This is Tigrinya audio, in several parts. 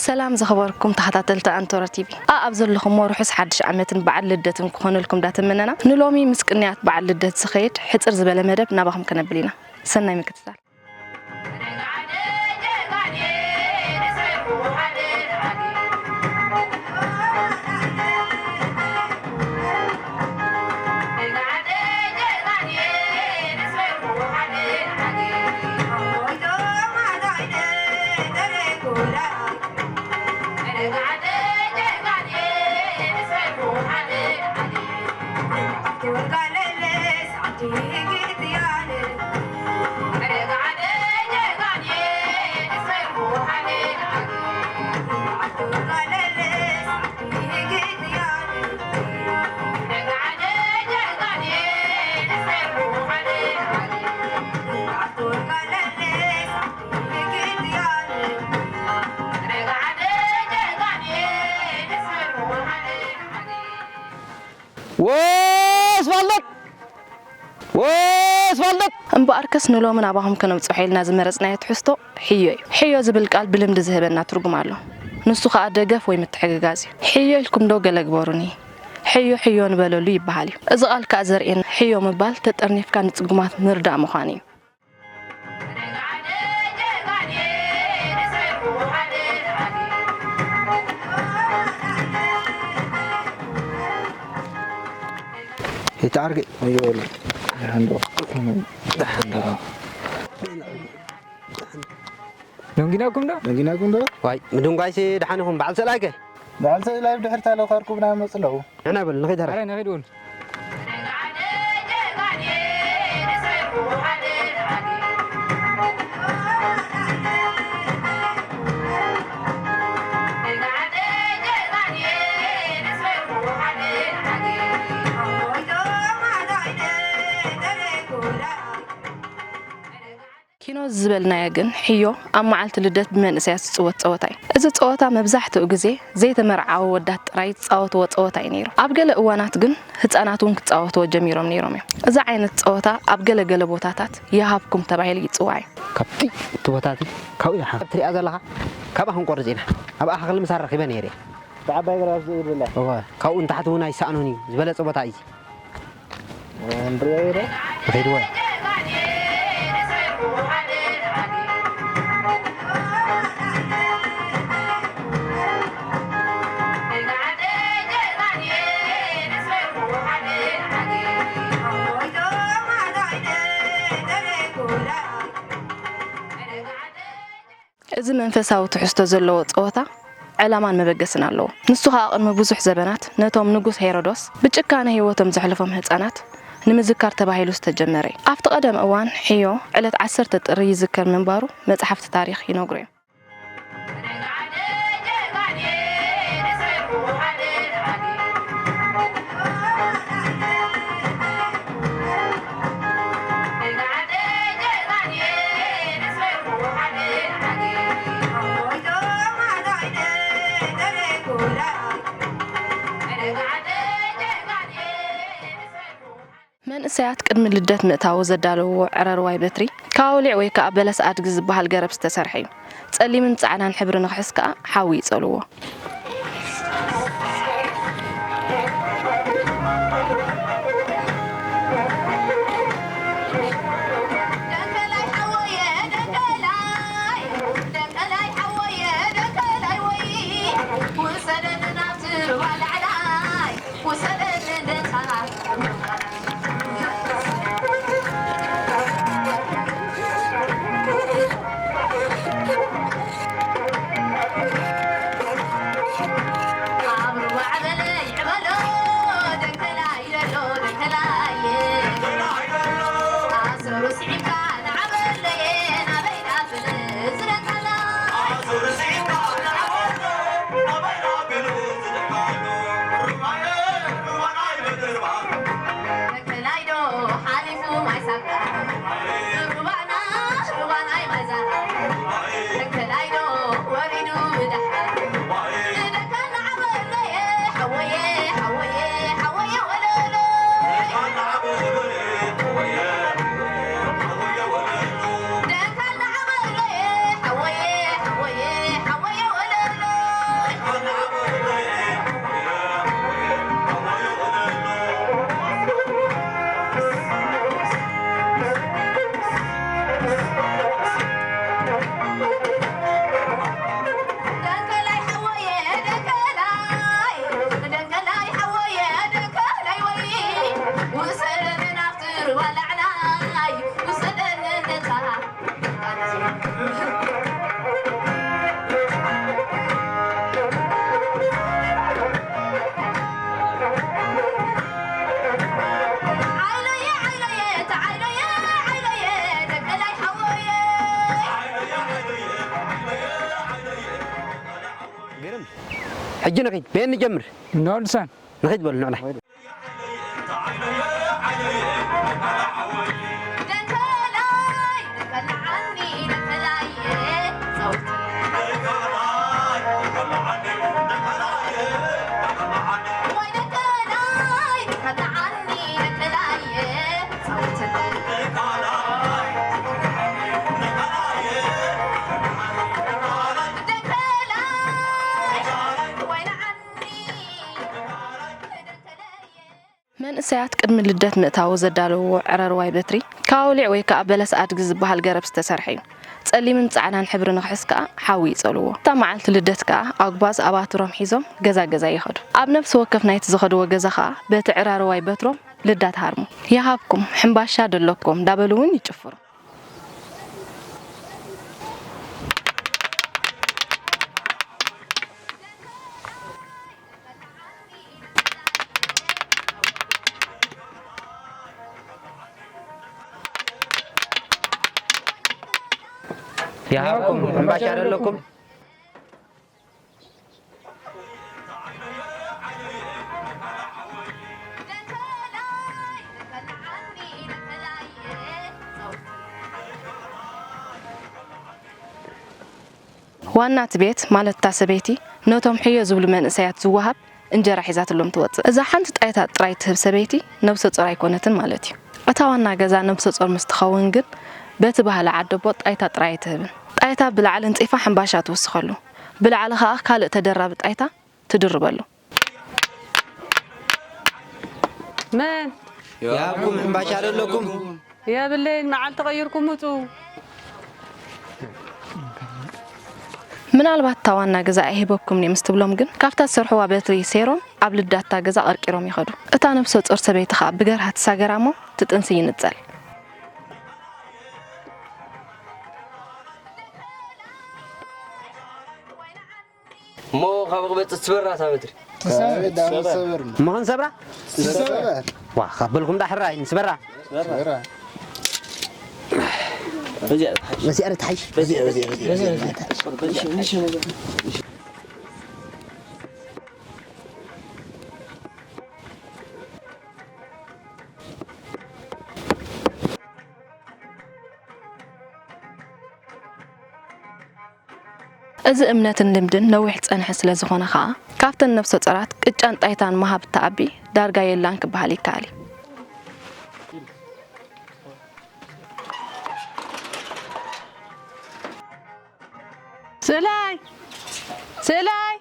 ሰላም ዝኸበርኩም ተኸታተልቲ ኣንቶረ ቲቪ፣ ኣኣብ ዘለኹሞ ርሑስ ሓድሽ ዓመትን በዓል ልደትን ክኾነልኩም ዳተመነና፣ ንሎሚ ምስ ቅንያት በዓል ልደት ዝኸይድ ሕጽር ዝበለ መደብ ናባኹም ከነብል ኢና። ሰናይ ምክትታል። ወስ ፋልደት! ወስ ፋልደት! እምበኣርከስ ንሎሚ ናባኹም ከነብጽሖ ኢልና ዝመረጽናዮ ትሕዝቶ ሕዮ እዩ። ሕዮ ዝብል ቃል ብልምዲ ዝህበና ትርጉም ኣሎ። ንሱ ኸኣ ደገፍ ወይ ምትሕግጋዝ እዩ። ሕዮ ኢልኩም ዶ ገለ ግበሩኒ? ሕዮ ሕዮ ንበለሉ ይበሃል እዩ። እዚ ቃል ከኣ ዘርእየና ሕዮ ምባል ተጠርኒፍካ ንጽጉማት ምርዳእ ምዃኑ እዩ። ይትዓርገ። ኣይወሉ። ደሓን ዶ? ደሓን ዶ? ደንጊናኩም ዶ? ደንጊናኩም ዶ? ዋይ፣ ምድንጓይሲ ደሓን ኢኹም። በዓል ሰላይከ? በዓል ሰላይ ብድሕሪት ኣለዉ፣ ከርኩብና ይመጹ ኣለዉ። ንሕና በሉ፣ ንኸይድ ዳሕራይ። ኣረ፣ ንኸይድ በሉ። ኪኖ ዝበልናዮ ግን ሕዮ ኣብ መዓልቲ ልደት ብመንእሰያት ዝጽወት ጸወታ እዩ። እዚ ጸወታ መብዛሕትኡ ግዜ ዘይተመርዓዉ ኣወዳት ጥራይ ዝጻወትዎ ጸወታ እዩ ነይሩ። ኣብ ገለ እዋናት ግን ህጻናት እውን ክጻወትዎ ጀሚሮም ነይሮም እዮም። እዚ ዓይነት ጸወታ ኣብ ገለ ገለ ቦታታት የሃብኩም ተባሂሉ ይጽዋዕ እዩ። ካብቲ እቲ ቦታ እቲ ካብኡ ኢኻ ትሪኣ ዘለኻ፣ ካብኣ ክንቆርጽ ኢና። ኣብኣ ክልምሳ ረኺበ ነይረ። ብዓባይ ግራፍ ዝብል እዋ፣ ካብኡ ንታሕቲ እውን ኣይሰኣኖን እዩ። ዝበለጸ ቦታ እዩ። ንሪኦ ኢና። ንኸይድ ወይ? እዚ መንፈሳዊ ትሕዝቶ ዘለዎ ጸወታ ዕላማን መበገስን ኣለዎ። ንሱ ኸኣ ቅድሚ ብዙሕ ዘበናት ነቶም ንጉስ ሄሮዶስ ብጭካነ ህይወቶም ዘሕለፎም ህጻናት ንምዝካር ተባሂሉ ዝተጀመረ እዩ። ኣብቲ ቀደም እዋን ሕዮ ዕለት ዓሰርተ ጥሪ ይዝከር ምንባሩ መጻሕፍቲ ታሪኽ ይነግሩ እዮም። መንእሰያት ቅድሚ ልደት ምእታዉ ዘዳለውዎ ዕረርዋይ በትሪ ካብ ኣውሊዕ ወይ ከኣ በለስ ኣድጊ ዝበሃል ገረብ ዝተሰርሐ እዩ። ጸሊምን ጻዕዳን ሕብሪ ንኽሕዝ ከኣ ሓዊ ይጸልዎ። ዋላዕላይ ውሰደኒ ነታ ዓይሎየ ዓይሎየ ተዓይሎየ ዓይሎየ ደገላይ ሓወየ ግርም። ሕጂ ንኺድ ቤት ንጀምር። ንወድሰን ንኺድ በሉ ንዕላይ። መንእሰያት ቅድሚ ልደት ምእታዉ ዘዳለውዎ ዕረርዋይ በትሪ ካብ ኣውሊዕ ወይ ከኣ በለስ ኣድጊ ዝበሃል ገረብ ዝተሰርሐ እዩ። ጸሊምን ጻዕዳን ሕብሪ ንኽሕዝ ከኣ ሓዊ ይጸልዎ። እታ መዓልቲ ልደት ከኣ ኣጉባዝ ኣባትሮም ሒዞም ገዛ ገዛ ይኸዱ። ኣብ ነፍሲ ወከፍ ናይቲ ዝኸድዎ ገዛ ከኣ በቲ ዕራርዋይ በትሮም ልዳት ሃርሙ። ይሃብኩም፣ ሕምባሻ ደለኩም እንዳበሉ እውን ይጭፍሩ። ይሃብኩም፣ ሕምባሻ ደለኩም። ዋና እቲ ቤት፣ ማለት እታ ሰበይቲ፣ ነቶም ሕዮ ዝብሉ መንእሰያት ዝወሃብ እንጀራ ሒዛትሎም ትወጽእ። እዛ ሓንቲ ጣይታ ጥራይ ትህብ ሰበይቲ ነብሰ ጾር ኣይኮነትን ማለት እዩ። እታ ዋና ገዛ ነብሰ ጾር ምስ ትኸውን ግን፣ በቲ ባህሊ ዓደቦ ጣይታ ጥራይ ኣይትህብን። ጣይታ ብላዕሊ እንጺፋ ሕምባሻ ትውስኸሉ፣ ብላዕሊ ኸኣ ካልእ ተደራቢ ጣይታ ትድርበሉ። መን? ያብኩም ሕምባሻ ደለኩም? የብለይን፣ መዓልቲ ቀይርኩም ውጹ። ምናልባት እታ ዋና ገዛ ኣይህበኩምኒ ምስ ትብሎም ግን፣ ካብታ ዝሰርሕዋ በትሪ ሰይሮም ኣብ ልዳታ ገዛ ቀርቂሮም ይኸዱ። እታ ነብሰ ጾር ሰበይቲ ኸኣ ብገርሃ ትሳገራ እሞ ትጥንሲ ይንጸል። እሞ ካብ ክመጽእ ትስበራ እታ በትሪ። ትሰበር። እሞ ክንሰብራ? ትሰበር። ዋ፣ ካብ በልኩም ዳ ሕራይ ንስበራ። ስበራ። በዚኣ ትሓይሽ። በዚኣ ትሓይሽ። በዚኣ፣ በዚኣ፣ በዚኣ፣ በዚኣ ትሓይሽ። እዚ እምነትን ልምድን ነዊሕ ዝጸንሐ ስለ ዝኾነ ኸኣ፣ ካብተን ነፍሰ ጾራት ቅጫን ጣይታን ምሃብ እትኣቢ ዳርጋ የላን ክበሃል ይከኣል እዩ። ስእላይ! ስእላይ!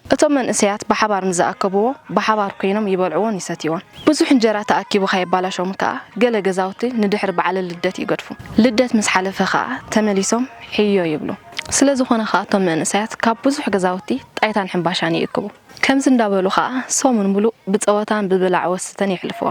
እቶም መንእሰያት ብሓባር ንዝኣከብዎ ብሓባር ኮይኖም ይበልዕዎን ይሰትይዎን። ብዙሕ እንጀራ ተኣኪቡ ከየባላሾም ከኣ ገለ ገዛውቲ ንድሕሪ በዓለ ልደት ይገድፉ። ልደት ምስ ሓለፈ ከኣ ተመሊሶም ሕዮ ይብሉ። ስለ ዝኾነ ከኣ እቶም መንእሰያት ካብ ብዙሕ ገዛውቲ ጣይታን ሕምባሻን ይእክቡ። ከምዚ እንዳበሉ ከኣ ሰሙን ምሉእ ብጸወታን ብብላዕ ወስተን የሕልፍዎ።